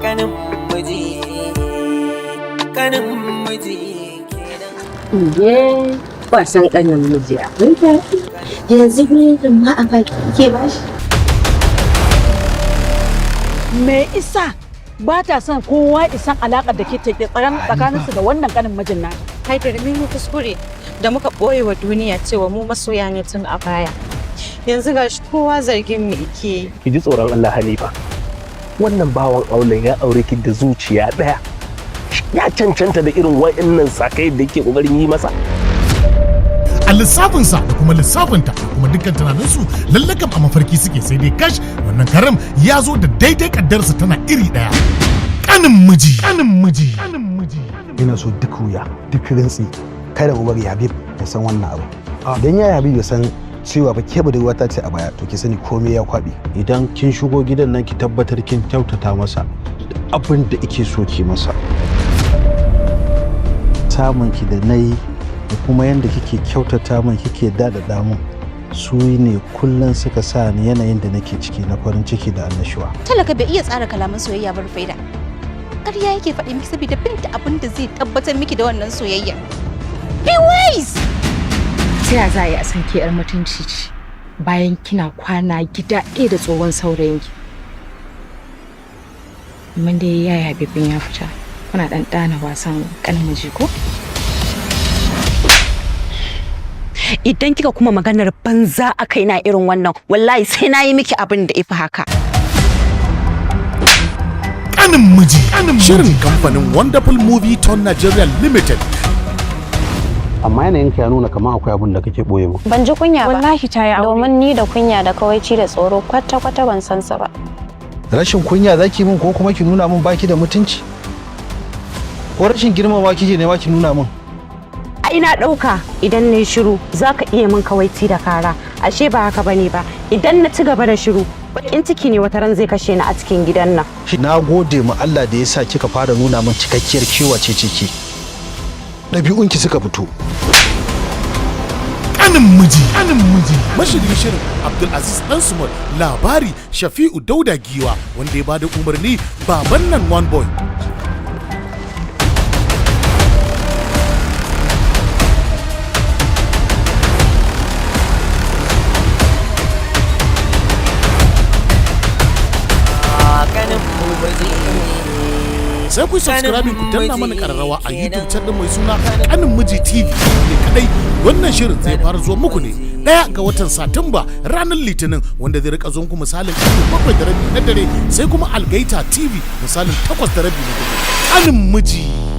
Kanin miji, kanin miji kenan. Iye, wasan ƙanin miji akwai daɗi. Yanzu biredin ma a baki ke bashi. Me isa ba ta son kowa isan alaƙar da ke take tsakaninsu da wannan ƙanin mijin nata? Haidar, mun yi kuskure da muka ɓoye wa duniya cewa mu masoya ne tun a baya. Yanzu ga shi kowa zargin mu yake yi. Ki ji tsoron Allah, Hanifa. Wannan bawan aulen ya aure ki da zuciya ɗaya. Ya cancanta da irin wa'annan sakai da yake kokarin yi masa? A lissafinsa da kuma lissafinta da kuma dukkan tunaninsu, lallakam a mafarki suke. Sai dai kash, wannan karam ya zo da daidai kaddarsa tana iri ɗaya. Kanin miji, kanin miji, kanin miji. Ina so duk wuya duk rintsi kada mu bari Habib ya san wannan abu. Idan ya Habib ya san cewa ba ke budurwa ta ce a baya, to ki sani komai ya kwabe. Idan kin shigo gidan nan, ki tabbatar kin kyautata masa abin da ike so ki masa. Samun ki da nayi da kuma yanda kike kyautata min, kike daɗaɗa min, su ne kullum suka sa ni yanayin da nake ciki na farin ciki da annashuwa. Talaka bai iya tsara kalaman soyayya ba, Rufaida. Ƙarya yake faɗi miki saboda binta abin da zai tabbatar miki da wannan soyayya. Be wise! Ta ya za a yi a san ke 'yar mutunci ce bayan kina kwana gida ɗaya da tsohon saurayinki? Amma dai yaya Habibin ya fita, kuna ɗan ɗana wasan ƙanin miji ko? Idan kika kuma maganar banza a kaina irin wannan, wallahi sai na yi miki abin da ifi haka. Kanin miji, shirin kamfanin Wonderful Movie Ton Nigeria Limited. Amma yanayinka ya nuna kamar akwai abin da kake boye mu. Ban ji kunya ba. Wallahi ta yi aure. Domin ni da kunya da kawaici da tsoro kwata-kwata ban san sa ba. Rashin kunya zaki min, ko kuma ki nuna min baki da mutunci, ko rashin girmama kike nema ki nuna min? Ai na ɗauka idan na yi shiru za ka iya min kawaici da kara. Ashe ba haka bane ba. Idan na ci gaba da shiru, bakin ciki ne wata ran zai kashe ni a cikin gidan nan. Na gode ma Allah da ya sa kika fara nuna min cikakkiyar kewa ce ciki, ɗabi'unki suka fito. Kanin miji, kanin miji. Mashirin shirin Abdulaziz Dan Small, labari Shafi'u Dauda Giwa, wanda ya bada umarni Baban Nan One Boy. Kanin miji. Sai ku yi subscribe, ku danna mana kararrawa a YouTube channel mai suna Kanin Miji TV ne kadai. Wannan shirin zai fara zuwa muku ne 1 ga watan Satumba, ranar Litinin, wanda zai rika zuwa muku misalin karfe 7:30 na dare, sai kuma Algaita TV misalin 8:30 na dare. Kanin Miji.